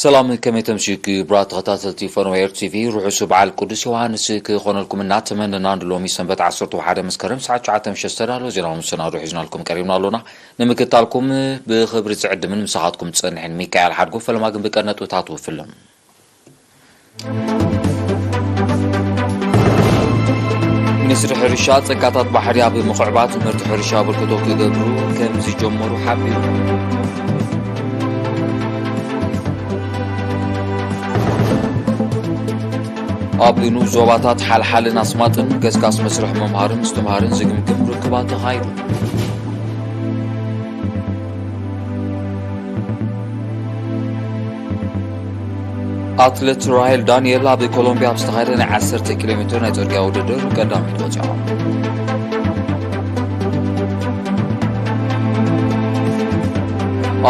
ሰላም፣ ከመይ ተምሲልኩ ክቡራት ተኸታተልቲ ፈነወ ኤር ቲቪ? ርሑስ በዓል ቅዱስ ዮሃንስ ክኾነልኩም እናተመነና፣ ንሎሚ ሰንበት ዓሰርተ ሓደ መስከረም ሰዓት ትሽዓተ ምሸት ዝተዳለወ ዜናዊ መሰናዶ ሒዝናልኩም ቀሪብና ኣሎና። ንምክትታልኩም ብኽብሪ ዝዕድምን ምሳኻትኩም ዝጸንሕን ሚካኤል ሓድጎ። ፈለማ ግን ብቀር ነጥብታቱ ፍልም። ሚኒስትሪ ሕርሻ ጸጋታት ባሕሪ ኣብ ምኽዕባት ምህርቲ ሕርሻ ኣበርክቶ ክገብሩ ከም ዝጀመሩ ሓቢሩ። ኣብ ንኡስ ዞባታት ሓልሓልን ኣስማጥን ገስጋስ መስርሕ ምምሃርን ምስትምሃርን ዝግምግም ርክባት ተኻይዱ። ኣትሌት ራሄል ዳንኤል ኣብ ኮሎምቢያ ኣብ ዝተኻየደ ናይ ዓሰርተ ኪሎ ሜትር ናይ ጽርግያ ውድድር ቀዳመይቲ ወጺኣ።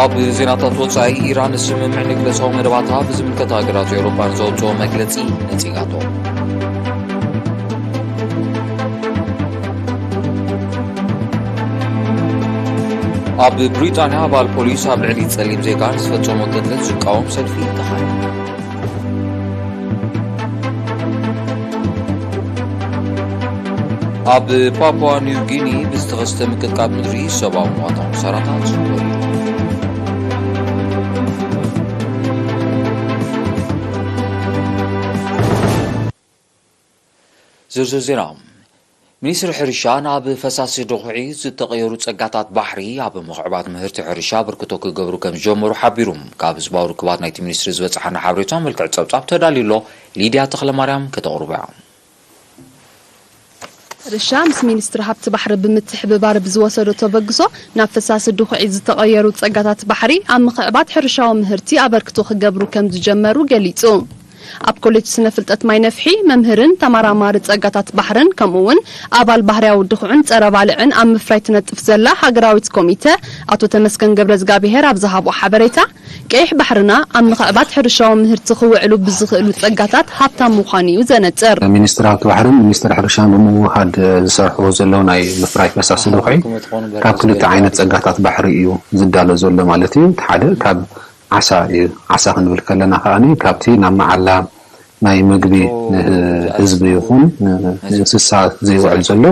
ኣብ ዜናታት ወጻኢ፣ ኢራን ስምምዕ ኒውክለሳዊ መደባታ ብዝምልከት ሃገራት ኤውሮጳ ንዘውጽኦ መግለጺ ነጺጋቶ። ኣብ ብሪጣንያ ኣባል ፖሊስ ኣብ ልዕሊ ጸሊም ዜጋ ንዝፈጸሞ ቅትለት ዝቃወም ሰልፊ ተኻይዱ። ኣብ ፓፑዋ ኒው ጊኒ ብዝተኸስተ ምቅጥቃጥ ምድሪ ሰብኣዊ ምዃታዊ መሳራታት ተወሊዱ። ዝርዝር ዜና። ሚኒስትሪ ሕርሻ ናብ ፈሳሲ ድኹዒ ዝተቐየሩ ጸጋታት ባሕሪ ኣብ ምኽዕባት ምህርቲ ሕርሻ ኣበርክቶ ክገብሩ ከም ዝጀመሩ ሓቢሩ። ካብ ህዝባዊ ርክባት ናይቲ ሚኒስትሪ ዝበጽሓና ሓበሬታ መልክዕ ጸብጻብ ተዳልዩ ኣሎ። ሊድያ ተኽለማርያም ከተቕርቦ እያ። ሕርሻ ምስ ሚኒስትሪ ሃብቲ ባሕሪ ብምትሕብባር ብዝወሰዶ ተበግሶ ናብ ፈሳሲ ድኹዒ ዝተቐየሩ ጸጋታት ባሕሪ ኣብ ምኽዕባት ሕርሻዊ ምህርቲ ኣበርክቶ ክገብሩ ከም ዝጀመሩ ገሊጹ። ኣብ ኮሌጅ ስነ ፍልጠት ማይ ነፍሒ መምህርን ተመራማሪ ጸጋታት ባሕርን ከምኡ እውን ኣባል ባህርያዊ ድኹዕን ጸረ ባልዕን ኣብ ምፍራይ ትነጥፍ ዘላ ሃገራዊት ኮሚተ ኣቶ ተመስገን ገብረዝጋብሄር ኣብ ዝሃቦ ሓበሬታ፣ ቀይሕ ባሕርና ኣብ ምኽዕባት ሕርሻዊ ምህርቲ ክውዕሉ ብዝኽእሉ ጸጋታት ሃብታም ምዃኑ እዩ ዘነጽር። ሚኒስትሪ ሃብቲ ባሕርን ሚኒስትሪ ሕርሻን ብምውሃድ ዝሰርሕዎ ዘለዉ ናይ ምፍራይ ፈሳሲ ድኹዒ ካብ ክልተ ዓይነት ጸጋታት ባሕሪ እዩ ዝዳሎ ዘሎ ማለት እዩ። እቲ ሓደ ካብ ዓሳ እዩ። ዓሳ ክንብል ከለና ከኣኒ ካብቲ ናብ መዓላ ናይ ምግቢ ንህዝቢ ይኹን ንእንስሳ ዘይውዕል ዘሎ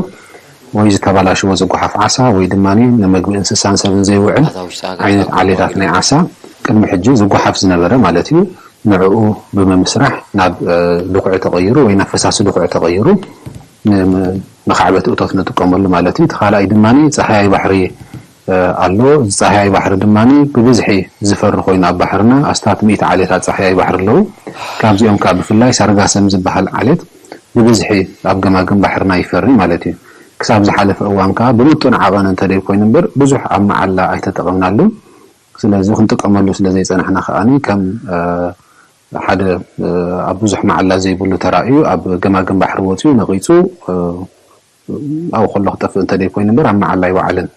ወይ ዝተባላሸወ ዝጓሓፍ ዓሳ ወይ ድማ ንምግቢ እንስሳን ሰብን ዘይውዕል ዓይነት ዓሌታት ናይ ዓሳ ቅድሚ ሕጂ ዝጓሓፍ ዝነበረ ማለት እዩ። ንዕኡ ብምምስራሕ ናብ፣ እ፣ ድኹዒ ተቐይሩ ወይ ናብ ፈሳሲ ድኹዒ ተቐይሩ ን-፣ ን-፣ ንኻዕበት እቶት ንጥቀመሉ ማለት እዩ። እቲ ካልኣይ ድማ ጸሃያይ ባሕሪ፣ እ፣ ኣሎ። እዚ ጸሃያይ ባሕሪ ድማ ብብዝሒ ዝፈሪ ኮይኑ ኣብ ባሕርና ኣስታት ሚእቲ ዓሌታት ጸሃያይ ባሕሪ ኣለዉ። ካብዚኦም ከዓ ብፍላይ ሳርጋሰም ዝበሃል ዓሌት ብብዝሒ ኣብ ገማግም ባሕርና ይፈሪ ማለት እዩ። ክሳብ ዝሓለፈ እዋን ከዓ ብምጡን ዓቐን እንተደይ ኮይኑ እምበር ብዙሕ ኣብ መዓላ ኣይተጠቐምናሉን። ስለዚ ክንጥቀመሉ ስለ ዘይጸናሕና ከኣኒ ከም፣ እ፣ ሓደ፣ እ፣ ኣብ ብዙሕ መዓላ ዘይብሉ ተራእዩ ኣብ ገማግም ባሕሪ ወጺኡ ነቒጹ፣ እ፣ ኣብኡ ከሎ ክጠፍእ እንተደይ ኮይኑ እምበር ኣብ መዓላ ኣይወዓለን።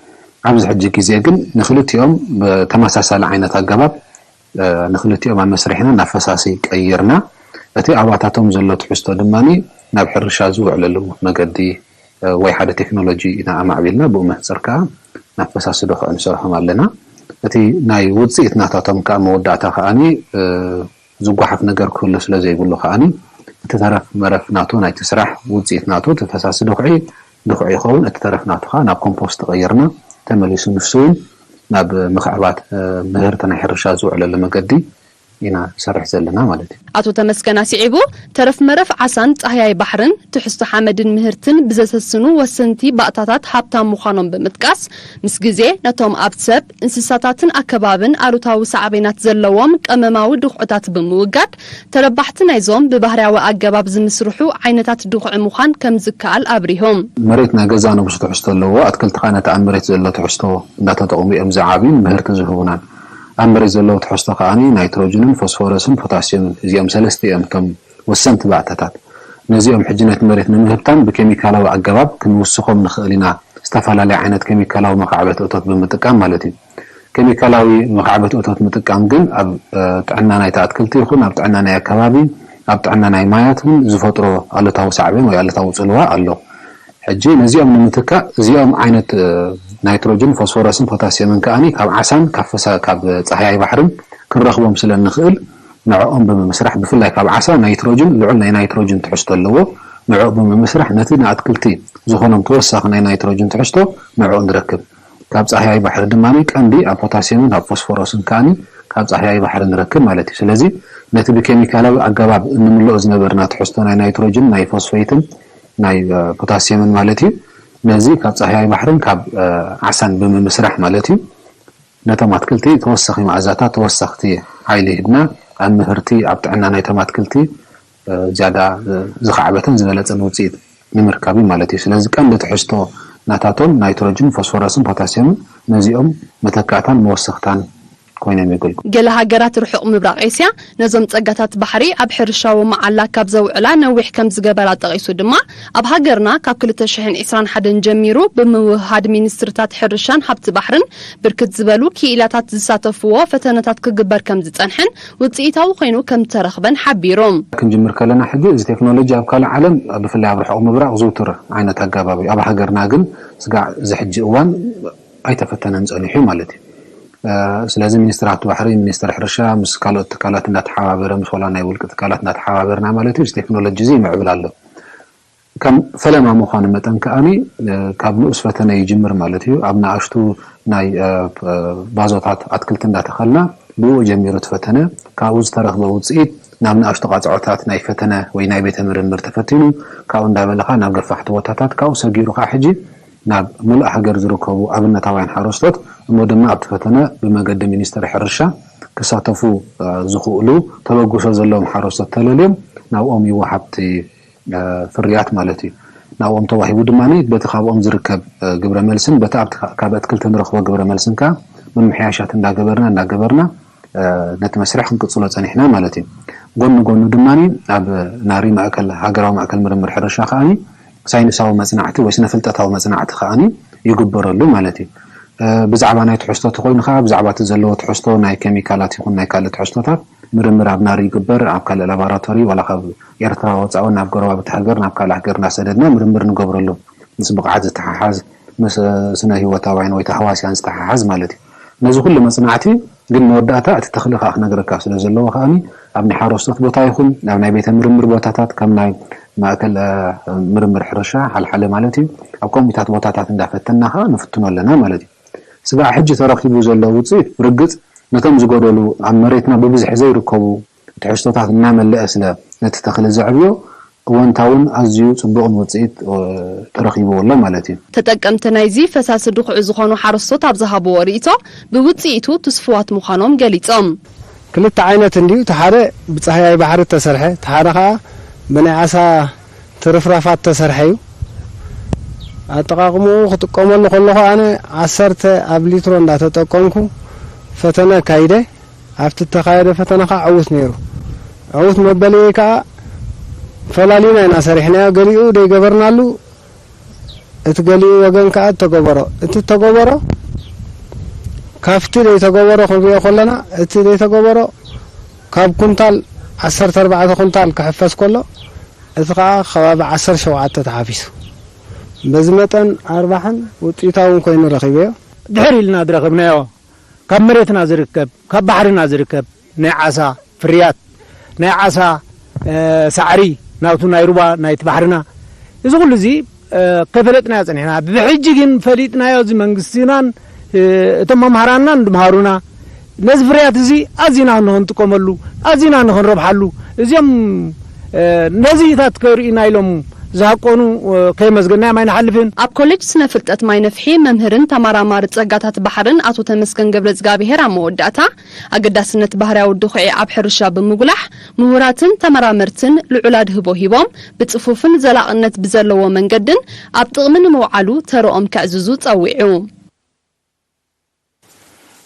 ኣብዚ ሕጂ ግዜ ግን ንክልቲኦም ብተመሳሳሊ ዓይነት ኣገባብ፣ እ፣ ንክልቲኦም ኣመስሪሕና ናብ ፈሳሲ ቀይርና። እቲ ኣባታቶም ዘሎ ትሕዝቶ ድማ ናብ ሕርሻ ዝውዕለሉ መገዲ፣ እ፣ ወይ ሓደ ቴክኖሎጂ ኢና ኣማዕቢልና፣ ብኡ መህጽር ከኣ ናብ ፈሳሲ ድኹዒ ንሰርሖም ኣለና። እቲ ናይ ውጽኢት ናታቶም ከኣ መወዳእታ ከኣኒ፣ እ፣ ዝጓሓፍ ነገር ክህሉ ስለ ዘይብሉ ከኣኒ፣ እቲ ተረፍ መረፍ ናቱ ናይቲ ስራሕ ውጽኢት ናቱ እቲ ፈሳሲ ድኹዒ፣ ድኹዒ ይኸውን። እቲ ተረፍ ናቱ ከኣ ናብ ኮምፖስት ቀይርና ተመሊሱ ንሱ እውን ናብ ምኽዕባት፣ እ፣ ምህርቲ ናይ ሕርሻ ዝውዕለሉ መገዲ ኢና ንሰርሕ ዘለና ማለት እዩ። ኣቶ ተመስገን ኣስዒቡ፣ ተረፍ መረፍ ዓሳን ጻህያይ ባሕርን ትሕዝቶ ሓመድን ምህርትን ብዘሰስኑ ወሰንቲ ባእታታት ሃብታም ምዃኖም ብምጥቃስ፣ ምስ ግዜ ነቶም ኣብ ሰብ፣ እንስሳታትን ኣከባብን ኣሉታዊ ሳዕቤናት ዘለዎም ቀመማዊ ድኹዕታት ብምውጋድ፣ ተረባሕቲ ናይዞም ብባህርያዊ ኣገባብ ዝምስርሑ ዓይነታት ድኹዒ ምዃን ከም ዝከኣል ኣብሪሆም። መሬት ናይ ገዛእ ነብሱ ትሕዝቶ ኣለዎ። ኣትክልቲ ከኣ ነቲ ኣብ መሬት ዘሎ ትሕዝቶ እንዳተጠቕሙ እዮም ዝዓብዩን ምህርቲ ዝህቡናን። ኣብ መሬት ዘለዉ ትሕዝቶ ከኣ ናይትሮጅንን ፎስፎረስን ፖታስዮምን፣ እዚኦም ሰለስተ እዮም እቶም ወሰንቲ ባእታታት። ነዚኦም ሕጂ ነቲ መሬት ንምህብታም ብኬሚካላዊ ኣገባብ ክንውስኾም ንኽእል ኢና፣ ዝተፈላለየ ዓይነት ኬሚካላዊ መኻዕበት እቶት ብምጥቃም ማለት እዩ። ኬሚካላዊ መኻዕበት እቶት ምጥቃም ግን ኣብ፣ እ፣ ጥዕና ናይቲ ኣትክልቲ ይኹን ኣብ ጥዕና ናይ ኣከባቢ፣ ኣብ ጥዕና ናይ ማያት እውን ዝፈጥሮ ኣሉታዊ ሳዕቤን ወይ ኣሉታዊ ጽልዋ ኣሎ። ሕጂ ነዚኦም ንምትካእ እዚኦም ዓይነት፣ እ፣ ናይትሮጅን፣ ፎስፎረስን ፖታስየምን ከኣኒ ካብ ዓሳን ካብ ፈሳ-፣ ካብ ጻህያይ ባሕርን ክንረኽቦም ስለ እንኽእል ንዕኦም ብምምስራሕ፣ ብፍላይ ካብ ዓሳ ናይትሮጅን ልዑል ናይ ናይትሮጅን ትሕዝቶ ኣለዎ። ንዕኡ ብምምስራሕ ነቲ ንኣትክልቲ ዝኾኖም ተወሳኺ ናይ ናይትሮጅን ትሕዝቶ ንዕኡ ንረክብ። ካብ ጻህያይ ባሕሪ ድማ ቀንዲ ኣብ ፖታሲየምን ኣብ ፎስፎረስን ከኣ ካብ ጻህያይ ባሕሪ ንረክብ ማለት እዩ። ስለዚ ነቲ ብኬሚካላዊ ኣገባብ እንምልኦ ዝነበርና ትሕዝቶ ናይ ናይትሮጅን፣ ናይ ፎስፌትን ናይ ፖታሲየምን ማለት እዩ፣ ነዚ ካብ ጻህያይ ባሕርን ካብ ዓሳን ብምምስራሕ ማለት እዩ፣ ነቶም ኣትክልቲ ተወሳኺ መኣዛታት፣ ተወሰኽቲ ሓይሊ ሂብና፣ ኣብ ምህርቲ፣ ኣብ ጥዕና ናይቶም ኣትክልቲ ዝያዳ ዝኸዓበተን ዝበለጸን ውጽኢት ንምርካብ እዩ ማለት እዩ። ስለዚ ቀንዲ ትሕዝቶ ናታቶም ናይትሮጅን፣ ፎስፎረስን ፖታሲየምን ነዚኦም መተካእታን መወሰኽታን ኮይኖም የገልግሉ። ገለ ሃገራት ርሑቕ ምብራቕ ኤስያ ነዞም ጸጋታት ባሕሪ ኣብ ሕርሻዊ መዓላ ካብ ዘውዕላ ነዊሕ ከም ዝገበራ ጠቒሱ ድማ፣ ኣብ ሃገርና ካብ ክልተ ሽሕን ዕስራን ሓደን ጀሚሩ ብምውህሃድ ሚኒስትርታት ሕርሻን ሃብቲ ባሕርን ብርክት ዝበሉ ክኢላታት ዝሳተፍዎ ፈተነታት ክግበር ከም ዝጸንሐን ውጽኢታዊ ኮይኑ ከም ዝተረኽበን ሓቢሩ። ክንጅምር ከለና ሕጂ እዚ ቴክኖሎጂ ኣብ ካልእ ዓለም ብፍላይ ኣብ ርሑቕ ምብራቕ ዝውቱር ዓይነት ኣገባብ እዩ። ኣብ ሃገርና ግን ስጋዕ እዚ ሕጂ እዋን ኣይተፈተነን ጸኒሑ ማለት እዩ። ስለዚ ሚኒስትር ሃብቲ ባሕሪ፣ ሚኒስትር ሕርሻ ምስ ካልኦት ትካላት እንዳተሓባበረ፣ ምስ ወላ ናይ ውልቂ ትካላት እንዳተሓባበርና ማለት እዩ፣ እዚ ቴክኖሎጂ እዚ ይምዕብል ኣሎ። ከም ፈለማ ምዃኑ መጠን ከኣኒ ካብ ንኡስ ፈተነ ይጅምር ማለት እዩ። ኣብ ንኣሽቱ ናይ ባዞታት ኣትክልቲ እንዳተኸልና ብኡ ጀሚሩ እቲ ፈተነ፣ ካብኡ ዝተረኽበ ውፅኢት ናብ ንኣሽቱ ቃፅዖታት ናይ ፈተነ ወይ ናይ ቤተ ምርምር ተፈቲኑ፣ ካብኡ እንዳበለ ከዓ ናብ ገፋሕቲ ቦታታት፣ ካብኡ ሰጊሩ ከዓ ሕጂ ናብ ሙሉእ ሃገር ዝርከቡ ኣብነታውያን ሓረስቶት እሞ ድማ ኣብቲ ፈተነ ብመገዲ ሚኒስትሪ ሕርሻ ክሳተፉ ዝኽእሉ ተበግሶ ዘለዎም ሓረስቶት ተለልዮም ናብኦም ይወሃብ እቲ ፍርያት ማለት እዩ። ናብኦም ተዋሂቡ ድማ በቲ ካብኦም ዝርከብ ግብረ መልስን በቲ ኣብቲ ካብ ኣትክልቲ ንረኽቦ ግብረ መልስን ከዓ ምምሕያሻት እንዳገበርና እንዳገበርና ነቲ መስርሕ ክንቅፅሎ ፀኒሕና ማለት እዩ። ጎኒ ጎኑ ድማ ኣብ ናሪ ማእከል ሃገራዊ ማእከል ምርምር ሕርሻ ከዓ ሳይንሳዊ መጽናዕቲ ወይ ስነ ፍልጠታዊ መጽናዕቲ ከኣ ይግበረሉ ማለት እዩ። ብዛዕባ ናይ ትሕዝቶ ተኮይኑ ከኣ ብዛዕባ እቲ ዘለዎ ትሕዝቶ ናይ ኬሚካላት ይኹን ናይ ካልእ ትሕዝቶታት ምርምር ኣብ ናሪ ይግበር፣ ኣብ ካልእ ላቦራቶሪ ዋላ ካብ ኤርትራ ወጻኢ ናብ ጎረባብቲ ሃገር ናብ ካልእ ሃገር እናሰደድና ምርምር ንገብረሉ ምስ ብቕዓት ዝተሓሓዝ ምስ ስነ ህይወታውያን ወይ ተሃዋስያን ዝተሓሓዝ ማለት እዩ። ነዚ ኩሉ መጽናዕቲ ግን መወዳእታ እቲ ተኽሊ ከኣ ክነግረካ ስለ ዘለዎ ከኣ ኣብ ናይ ሓረስቶት ቦታ ይኹን ኣብ ናይ ቤተ ምርምር ቦታታት ከም ናይ ማእከል ምርምር ሕርሻ ሓልሓለ ማለት እዩ ኣብ ከምኡታት ቦታታት እንዳፈተና ከኣ ንፍትኖ ኣለና ማለት እዩ። ስጋዕ ሕጂ ተረኺቡ ዘሎ ውፅኢት ብርግፅ ነቶም ዝጎደሉ ኣብ መሬትና ብብዝሒ ዘይርከቡ ትሕዝቶታት እናመለአ ስለ ነቲ ተኽሊ ዘዕብዮ እወንታውን ኣዝዩ ጽቡቕን ውጽኢት ተረኺብዎ ኣሎ ማለት እዩ። ተጠቀምቲ ናይዚ ፈሳሲ ድኹዒ ዝኾኑ ሓረስቶት ኣብ ዝሃብዎ ርእይቶ፣ ብውጽኢቱ ትስፉዋት ምዃኖም ገሊጾም። ክልተ ዓይነት እንድዩ፣ እቲ ሓደ ብጻህያይ ባሕሪ እተሰርሐ፣ እቲ ሓደ ኸኣ ብናይ ዓሳ ትርፍራፋት እተሰርሐ እዩ። ኣጠቓቕምኡ ክጥቀመሉ ከለኹ ኣነ ዓሰርተ ኣብ ሊትሮ እንዳተጠቀምኩ ፈተነ ኣካይደ። ኣብቲ እተኻየደ ፈተነ ከኣ ዕዉት ነይሩ። ዕዉት መበልየይ ከኣ ፈላሊና ኢና ሰሪሕናዮ። ገሊኡ ዘይገበርናሉ፣ እቲ ገሊኡ ወገን ከኣ እተገበሮ። እቲ እተገበሮ፣ ካብቲ ዘይተገበሮ ክንሪኦ ከለና፣ እቲ ዘይተገበሮ ካብ ኩንታል ዓሰርተ ኣርባዕተ ኩንታል ክሕፈስ ከሎ፣ እቲ ከኣ ከባቢ ዓሰርተ ሸውዓተ ተሓፊሱ። በዚ መጠን ኣርባሕን ውጽኢታውን ኮይኑ ረኺበዮ። ድሕር ኢልና ዝረኸብናዮ ካብ መሬትና ዝርከብ፣ ካብ ባሕርና ዝርከብ ናይ ዓሳ ፍርያት፣ ናይ ዓሳ፣ እ፣ ሳዕሪ፣ ናቱ ናይ ሩባ፣ ናይቲ ባሕርና፣ እዚ ኩሉ እዚ፣ እ፣ ከይፈለጥናዮ ጸኒሕና። ብሕጂ ግን ፈሊጥናዮ፣ እዚ መንግስትናን፣ እ፣ እቶም መምሃራንናን ድምሃሩና፣ ነዚ ፍርያት እዚ ኣዚና እንሆ ንጥቀመሉ፣ ኣዚና እንሆ ንረብሓሉ። እዚኦም፣ እ፣ ነዚታት ከርእዩና ኢሎም ዝሃቀኑ፣ እ፣ ከየመስገናዮም ኣይንሓልፍን። ኣብ ኮሌጅ ስነ ፍልጠት ማይ ነፍሒ መምህርን ተመራማሪ ጸጋታት ባሕርን ኣቶ ተመስገን ገብረዝጋብሄር ኣብ መወዳእታ፣ ኣገዳስነት ባህርያዊ ድኹዒ ኣብ ሕርሻ ብምጉላሕ፣ ምሁራትን ተመራመርትን ልዑል ኣድህቦ ሂቦም፣ ብጽፉፍን ዘላቕነት ብዘለዎ መንገድን ኣብ ጥቕሚ ንምውዓሉ ተረኦም ከዕዝዙ ጸዊዑ።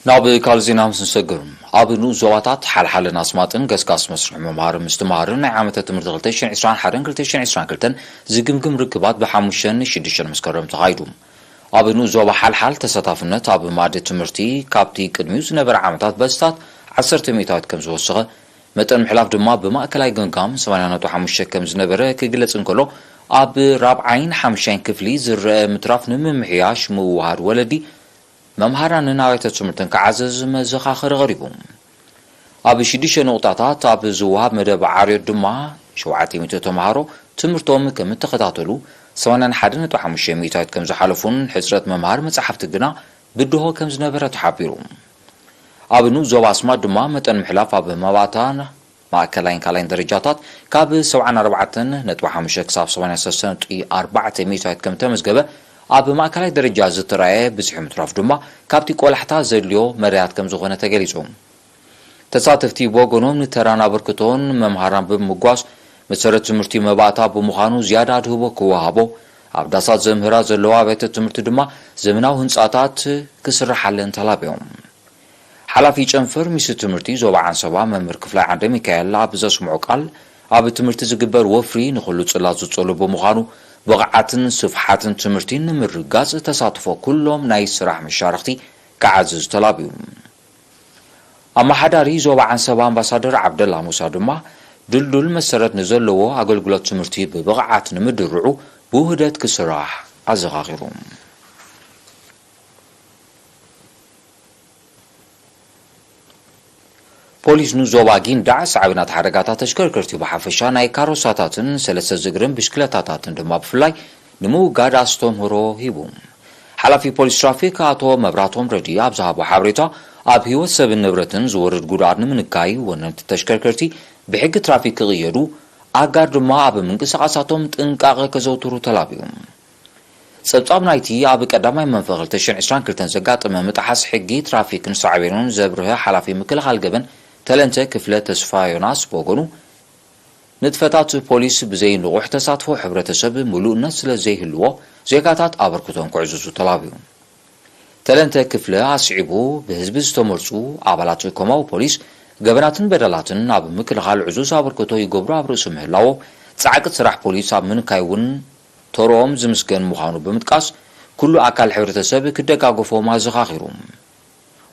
ናብ ካልእ ዜና ምስ ንሰግር፣ ኣብ ንኡስ ዞባታት ሓልሓልን ኣስማጥን ገስጋስ መስርሕ ምምሃርን ምስትምሃርን ናይ ዓመተ ትምህርቲ ክልተ ሽሕን ዕስራን ሓደን ክልተ ሽሕን ዕስራን ክልተን ዝግምግም ርክባት ብሓሙሽተን ሽዱሽተን መስከረም ተኻይዱ። ኣብ ንኡስ ዞባ ሓልሓል ተሳታፍነት ኣብ መኣዲ ትምህርቲ ካብቲ ቅድሚኡ ዝነበረ ዓመታት በስታት ዓሰርተ ሚእታዊት ከም ዝወሰኸ፣ መጠን ምሕላፍ ድማ ብማእከላይ ገምጋም ሰማንያ ነጥቢ ሓሙሽተ ከም ዝነበረ ክግለጽ እንከሎ፣ ኣብ ራብዓይን ሓሙሻይን ክፍሊ ዝረአ ምትራፍ ንምምሕያሽ ምውህሃድ ወለዲ፣ መምሃራንን ኣብያተ ትምህርትን ክዓዘዝ መዘኻኸሪ ቀሪቡ። ኣብ ሽዱሽተ ነቑጣታት ኣብ ዝወሃብ መደብ ዓርዮት ድማ ሸውዓተ ሚእቲ ተምሃሮ ትምህርቶም ከም እተኸታተሉ፣ ሰማንያን ሓደን ነጥቢ ሓሙሽተ ሚእታዊት ከም ዝሓለፉን ሕጽረት መምሃሪ መጻሕፍቲ ግና ብድሆ ከም ዝነበረ ተሓቢሩ። ኣብ ንኡስ ዞባ ኣስማት ድማ መጠን ምሕላፍ ኣብ መባእታን ማእከላይን ካልኣይን ደረጃታት ካብ ሰብዓን ኣርባዕተን ነጥቢ ሓሙሽተ ክሳብ ሰማንያን ሰለስተን ነጥቢ ኣርባዕተ ሚእታዊት ከም ተመዝገበ፣ ኣብ ማእከላይ ደረጃ ዝተራእየ ብዝሒ ምትራፍ ድማ ካብቲ ቆላሕታ ዘድልዮ መዳያት ከም ዝኾነ ተገሊጹ። ተሳተፍቲ ብወገኖም ንተራን ኣበርክቶን መምሃራን ብምምጓስ፣ መሰረት ትምህርቲ መባእታ ብምዃኑ ዝያዳ ኣድህቦ ክወሃቦ፣ ኣብ ዳሳት ዘምህራ ዘለዋ ኣብያተ ትምህርቲ ድማ ዘመናዊ ህንጻታት ክስርሓለን ተላብዮም። ሓላፊ ጨንፈር ሚኒስትሪ ትምህርቲ ዞባ ዓንሰባ መምህር ክፍላይ ዓንደ ሚካኤል ኣብ ዘስምዖ ቃል፣ ኣብ ትምህርቲ ዝግበር ወፍሪ ንኹሉ ጽላት ዝጸሉ ብምዃኑ፣ ብቕዓትን ስፍሓትን ትምህርቲ ንምርጋጽ ተሳትፎ ኩሎም ናይ ስራሕ መሻርኽቲ ክዓዝዝ ተላብዩ። ኣመሓዳሪ ዞባ ዓንሰባ ኣምባሳደር ዓብደላ ሙሳ ድማ፣ ድልዱል መሰረት ንዘለዎ ኣገልግሎት ትምህርቲ ብብቕዓት ንምድርዑ ብውህደት ክስራሕ ኣዘኻኺሩ። ፖሊስ ንዞባ ጊንዳዕ ሳዕቤናት ሓደጋታት ተሽከርከርቲ ብሓፈሻ ናይ ካሮሳታትን ሰለስተ ዝእግርን ብሽክለታታትን ድማ ብፍላይ ንምውጋድ ኣስተምህሮ ሂቡ። ሓላፊ ፖሊስ ትራፊክ ኣቶ መብራቶም ረዲ ኣብ ዝሃቦ ሓበሬታ፣ ኣብ ህይወት ሰብን ንብረትን ዝወርድ ጉድኣት ንምንካይ ወነንቲ ተሽከርከርቲ ብሕጊ ትራፊክ ክቕየዱ፣ ኣጋር ድማ ኣብ ምንቅስቓሳቶም ጥንቃቐ ከዘውትሩ ተላብዩ። ጸብጻብ ናይቲ ኣብ ቀዳማይ መንፈቕ ክልተ ሽሕን ዕስራን ክልተን ዘጋጠመ ምጥሓስ ሕጊ ትራፊክን ሳዕቤኑን ዘብርሀ ሓላፊ ምክልኻል ገበን ተለንተ ክፍለ ተስፋ ዮናስ ብወገኑ፣ ንጥፈታት ፖሊስ ብዘይ ንቑሕ ተሳትፎ ሕብረተሰብ ምሉእነት ስለ ዘይህልዎ፣ ዜጋታት ኣበርክቶን ክዕዝዙ ተላብዩ። ተለንተ ክፍለ ኣስዒቡ፣ ብህዝቢ ዝተመርጹ ኣባላት ኮማዊ ፖሊስ ገበናትን በደላትን ኣብ ምክልኻል ዕዙዝ ኣበርክቶ ይገብሩ ኣብ ርእሲ ምህላዎም፣ ጻዕቂ ስራሕ ፖሊስ ኣብ ምንካይ እውን ተርኦም ዝምስገን ምዃኑ ብምጥቃስ፣ ኩሉ ኣካል ሕብረተሰብ ክደጋገፎም ኣዘኻኺሩ።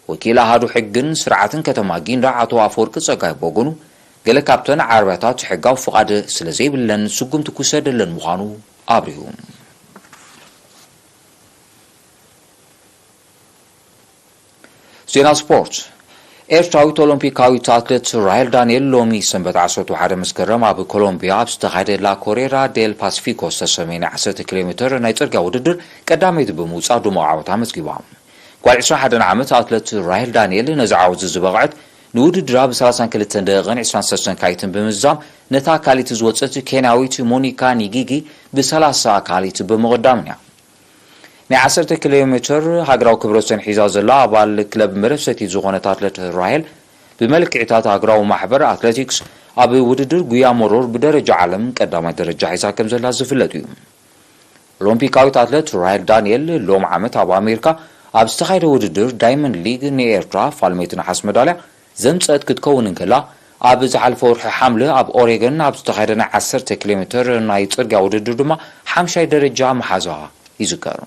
ወኪል ኣሃዱ ሕግን ስርዓትን ከተማ ጊንዳዕ ኣቶ ኣፈወርቂ ጸጋይ ብወገኑ፣ ገለ ካብተን ዓረብያታት ሕጋዊ ፍቓድ ስለ ዘይብለን ስጉምቲ ክውሰደለን ምዃኑ ኣብሪሁ። ዜና ስፖርት። ኤርትራዊት ኦሎምፒካዊት ኣትሌት ራሄል ዳንኤል ሎሚ ሰንበት ዓሰርተ ሓደ መስከረም ኣብ ኮሎምቢያ ኣብ ዝተኻየደ ላ ኮሬራ ዴል ፓሲፊኮ ዝተሰመየ ናይ ዓሰርተ ኪሎ ሜትር ናይ ጽርግያ ውድድር ቀዳመይቲ ብምውጻእ ድሙቕ ዓወት ኣመዝጊባ። ጓል ዕስራን ሓደን ዓመት ኣትሌት ራሄል ዳንኤል ነዚ ዓወት እዚ ዝበቕዐት ንውድድራ ብ ሰላሳን ክልተን ደቂቕን ዕስራን ሰለስተን ካይትን ብምዝዛም ነታ ካልኣይቲ ዝወጸት ኬንያዊት ሞኒካ ኒጊጊ ብ ሰላሳ ካልኣይቲ ብምቕዳምን እያ። ናይ ዓሰርተ ኪሎ ሜትር ሃገራዊ ክብረ ወሰን ሒዛ ዘላ ኣባል ክለብ መደብ ሰቲት ዝኾነት ኣትሌት ራሄል፣ ብመልክዕታት ሃገራዊ ማሕበር ኣትሌቲክስ ኣብ ውድድር ጉያ መሮር ብደረጃ ዓለም ቀዳማይ ደረጃ ሒዛ ከም ዘላ ዝፍለጥ እዩ። ኦሎምፒካዊት ኣትሌት ራሄል ዳንኤል ሎም ዓመት ኣብ ኣሜሪካ ኣብ ዝተኻየደ ውድድር ዳይመንድ ሊግ ንኤርትራ ፋልመይቲ ነሓስ መዳልያ ዘምጸት ክትከውን እንከላ፣ ኣብ ዝሓለፈ ወርሒ ሓምለ ኣብ ኦሬገን ኣብ ዝተኻየደ ናይ ዓሰርተ ኪሎ ሜትር ናይ ጽርግያ ውድድር ድማ ሓምሻይ ደረጃ ምሓዛ ይዝከር።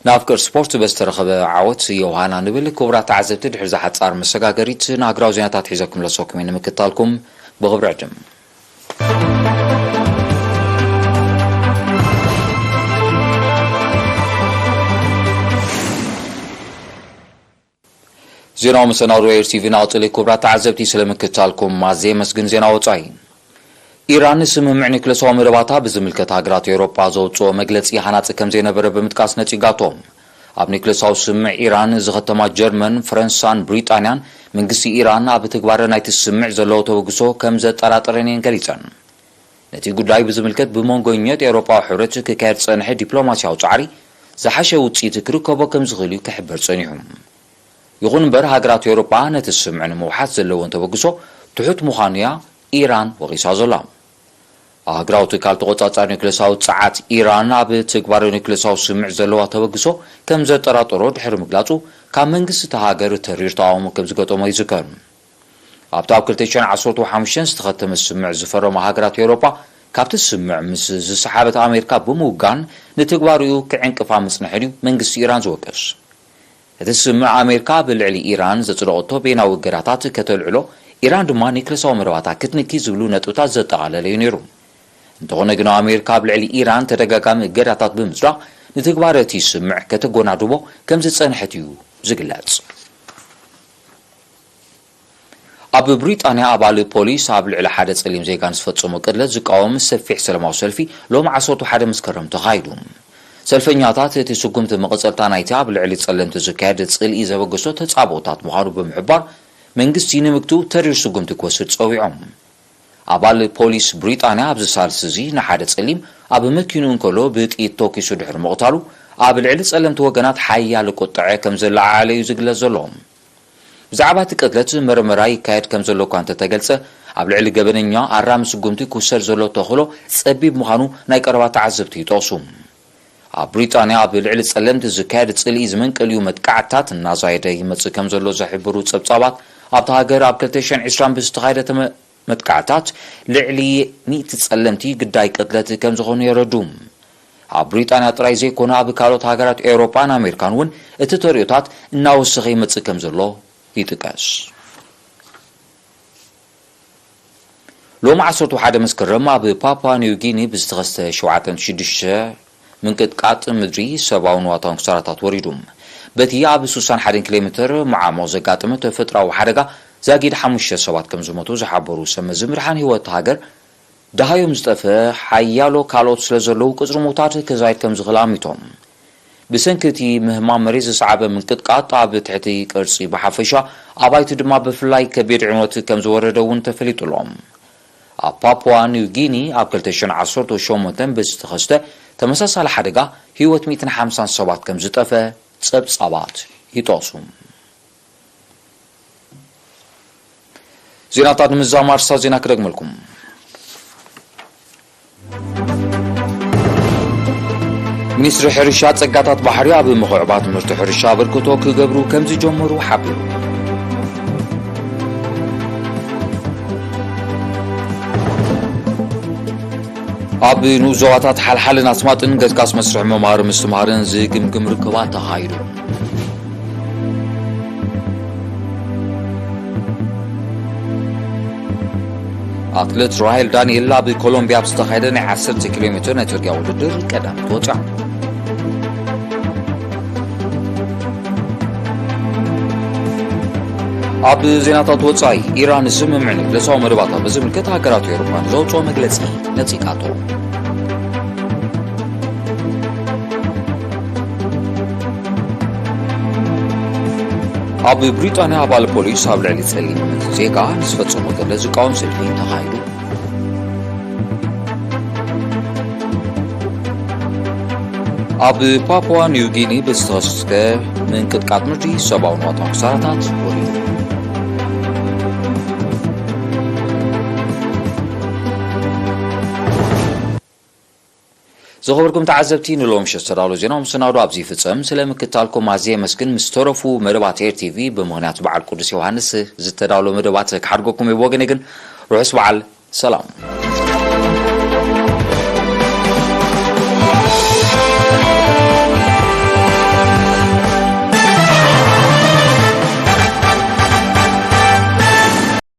ናብ ፍቅር ስፖርት በዝተረኸበ ዓወት ዮሃና ንብል። ክቡራት ተዓዘብቲ፣ ድሕሪ ዝሓጻር መሰጋገሪት ንሃገራዊ ዜናታት ሒዘኩም ለሰኩም እየ። ንምክታልኩም ብኽብሪ ዕድም። ዜናዊ መሰናዶ ኤር ቲቪ ናቕጽል። ክቡራት ተዓዘብቲ፣ ስለ ምክታልኩም ኣዝየ የመስግን። ዜና ወጻኢ። ኢራን ስምምዕ ኒክለሳዊ መደባታ ብዝምልከት ሃገራት ኤውሮጳ ዘውጽኦ መግለጺ ሃናጺ ከም ዘይነበረ ብምጥቃስ ነጺጋቶ። ኣብ ኒክለሳዊ ስምምዕ ኢራን ዝኸተማ ጀርመን፣ ፈረንሳን ብሪጣንያን፣ መንግስቲ ኢራን ኣብ ትግባረ ናይቲ ስምምዕ ዘለዎ ተበግሶ ከም ዘጠራጠረን እየን ገሊጸን። ነቲ ጉዳይ ብዝምልከት ብመንጎ ኒዮት ኤውሮጳዊ ሕብረት ክካየድ ዝጸንሐ ዲፕሎማስያዊ ጻዕሪ ዝሓሸ ውጽኢት ክርከቦ ከም ዝኽእል እዩ ክሕበር ጸኒሑ። ይኹን እምበር፣ ሃገራት ኤውሮጳ ነቲ ስምምዕ ንምውሓስ ዘለወን ተበግሶ ትሑት ምዃኑ እያ ኢራን ወቒሳ ዘላ። ኣህግራዊ ትካል ተቖጻጻሪ ኒውክለሳዊ ጸዓት ኢራን ኣብ ትግባረ ኒውክለሳዊ ስምምዕ ዘለዋ ተበግሶ ከም ዘጠራጠሮ ድሕሪ ምግላጹ፣ ካብ መንግስቲ እታ ሃገር ተሪር ተቓውሞ ከም ዝገጠሞ ይዝከር። ኣብቲ ኣብ ክልተ ሽሕን ዓሰርተ ሓሙሽተን ዝተኸተመ ስምምዕ ዝፈረማ ሃገራት ኤውሮጳ፣ ካብቲ ስምምዕ ምስ ዝሰሓበት ኣሜሪካ ብምውጋን፣ ንትግባሪኡ ክዕንቅፋ ምጽንሐን እዩ መንግስቲ ኢራን ዝወቅስ። እቲ ስምምዕ ኣሜሪካ ኣብ ልዕሊ ኢራን ዘጽደቐቶ በይናዊ እገዳታት ከተልዕሎ ኢራን ድማ ኒክለሳዊ መደባታ ክትንኪ ዝብሉ ነጥብታት ዘጠቓለለ እዩ ነይሩ። እንተኾነ ግን ኣሜሪካ ኣብ ልዕሊ ኢራን ተደጋጋሚ እገዳታት ብምዝራእ ንትግባረ እቲ ስምምዕ ከተጎናድቦ ከም ዝጸንሐት እዩ ዝግለጽ። ኣብ ብሪጣንያ ኣባል ፖሊስ ኣብ ልዕሊ ሓደ ጸሊም ዜጋ ንዝፈጸሞ ቅትለት ዝቃወም ሰፊሕ ሰላማዊ ሰልፊ ሎሚ ዓሰርተ ሓደ መስከረም ተኻይዱ። ሰልፈኛታት እቲ ስጉምቲ መቐጸልታ ናይቲ ኣብ ልዕሊ ጸለምቲ ዝካየድ ጽልኢ ዘበገሶ ተጻብኦታት ምዃኑ ብምሕባር መንግስቲ ንምግቱ ተሪር ስጉምቲ ክወስድ ጸዊዖም። ኣባል ፖሊስ ብሪጣንያ ኣብዚ ሳልስ እዚ ንሓደ ጸሊም ኣብ መኪኑ እንከሎ ብጥይት ተኪሱ ድሕሪ ምቕታሉ ኣብ ልዕሊ ጸለምቲ ወገናት ሓያል ቁጥዐ ከም ዘለዓዓለ እዩ ዝግለጽ ዘሎ። ብዛዕባ እቲ ቅትለት መርመራ ይካየድ ከም ዘሎ እኳ እንተተገልጸ፣ ኣብ ልዕሊ ገበነኛ ኣራሚ ስጉምቲ ክውሰድ ዘሎ ተኽእሎ ጸቢብ ምዃኑ ናይ ቀረባ ተዓዘብቲ ይጠቕሱ። ኣብ ብሪጣንያ ኣብ ልዕሊ ጸለምቲ ዝካየድ ጽልኢ ዝመንቀልዩ መጥቃዕትታት እናዛየደ ይመጽእ ከም ዘሎ ዝሕብሩ ጸብጻባት፣ ኣብታ ሃገር ኣብ ክልተ ሽሕን ዕስራን ብዝተኻየደ ተመ-፣ መጥቃዕትታት ልዕሊ ሚእቲ ጸለምቲ ግዳይ ቅትለት ከም ዝኾኑ የረዱ። ኣብ ብሪጣንያ ጥራይ ዘይኮነ ኣብ ካልኦት ሃገራት ኤውሮጳን ኣሜሪካን እውን እቲ ተርእዮታት እናወሰኸ ይመጽእ ከም ዘሎ ይጥቀስ። ሎሚ ዓሰርተ ሓደ መስከረም ኣብ ፓፓ ኒው ጊኒ ብዝተኸስተ ሸውዓተ ነጥቢ ሽዱሽተ ምንቅጥቃጥ ምድሪ ሰብኣዊ ንዋታውን ክሳራታት ወሪዱ። በቲ ኣብ ሱሳን ሓደን ኪሎ ሜትር መዓሞ ዘጋጠመ ተፈጥሮኣዊ ሓደጋ ዛጊድ ሓሙሽተ ሰባት ከም ዝሞቱ ዝሓበሩ ሰብ መዚ ምድሓን ህይወት ሃገር፣ ደሃዮም ዝጠፈ ሓያሎ ካልኦት ስለ ዘለዉ፣ ቁጽሪ ምዉታት ክዛይድ ከም ዝኽእል ኣሚቶም። ብሰንኪ እቲ ምህማም መሬት ዝሰዓበ ምንቅጥቃጥ ኣብ ትሕቲ ቅርጺ ብሓፈሻ፣ ኣባይቲ ድማ ብፍላይ ከቢድ ዕንወት ከም ዝወረደ እውን ተፈሊጡ ኣሎ። ኣብ ፓፑዋ ኒው ጊኒ ኣብ ክልተ ሽሕን ዓሰርተ ሸሞንተን ብዝተኸስተ ተመሳሳሊ ሓደጋ ህይወት ሚእትን ሓምሳን ሰባት ከም ዝጠፈ ጸብጻባት ይጠቕሱ። ዜናታት ንምዝዛም ኣርእስታት ዜና ክደግመልኩም። ሚኒስትሪ ሕርሻ ጸጋታት ባሕሪ ኣብ ምኽዕባት ምህርቲ ሕርሻ ኣበርክቶ ክገብሩ ከም ዝጀመሩ ሓቢሩ። ኣብ ንኡስ ዞባታት ሓልሓልን ኣስማጥን ገስጋስ መስርሕ ምምሃር ምስትምሃርን ዝግምግም ርክባት ተኻይዱ። ኣትሌት ራሄል ዳንኤል ኣብ ኮሎምቢያ ኣብ ዝተኻየደ ናይ ዓሰርተ ኪሎ ሜትር ናይ ጽርግያ ውድድር ቀዳመይቲ ወጽያ። ኣብ ዜናታት ወጻኢ፣ ኢራን ስምምዕ ኒክለሳዊ መደባታ ብዝምልከት ሃገራት ኤውሮጳ ንዘውጽኦ መግለጺ ነጺጋቶ። ኣብ ብሪጣንያ ኣባል ፖሊስ ኣብ ልዕሊ ጸሊም ዜጋ ንዝፈጸሞ ገለ ዝቃወም ሰልፊ ተኻይዱ። ኣብ ፓፑዋ ኒው ጊኒ ብዝተኸስተ ምንቅጥቃጥ ምድሪ ሰብኣዊ ንዋታዊ ክሳራታት ወሪዱ። ዝኸበርኩም ተዓዘብቲ፣ ንሎሚ ምሸት ዝተዳለወ ዜና መሰናዶ ኣብዚ ይፍጸም። ስለ ምክትታልኩም ኣዝየ የመስግን። ምስ ተረፉ መደባት ኤር ቲቪ ብምኽንያት በዓል ቅዱስ ዮሃንስ ዝተዳለወ መደባት ክሓድገኩም እየ። ብወገነይ ግን ርሑስ በዓል ሰላም።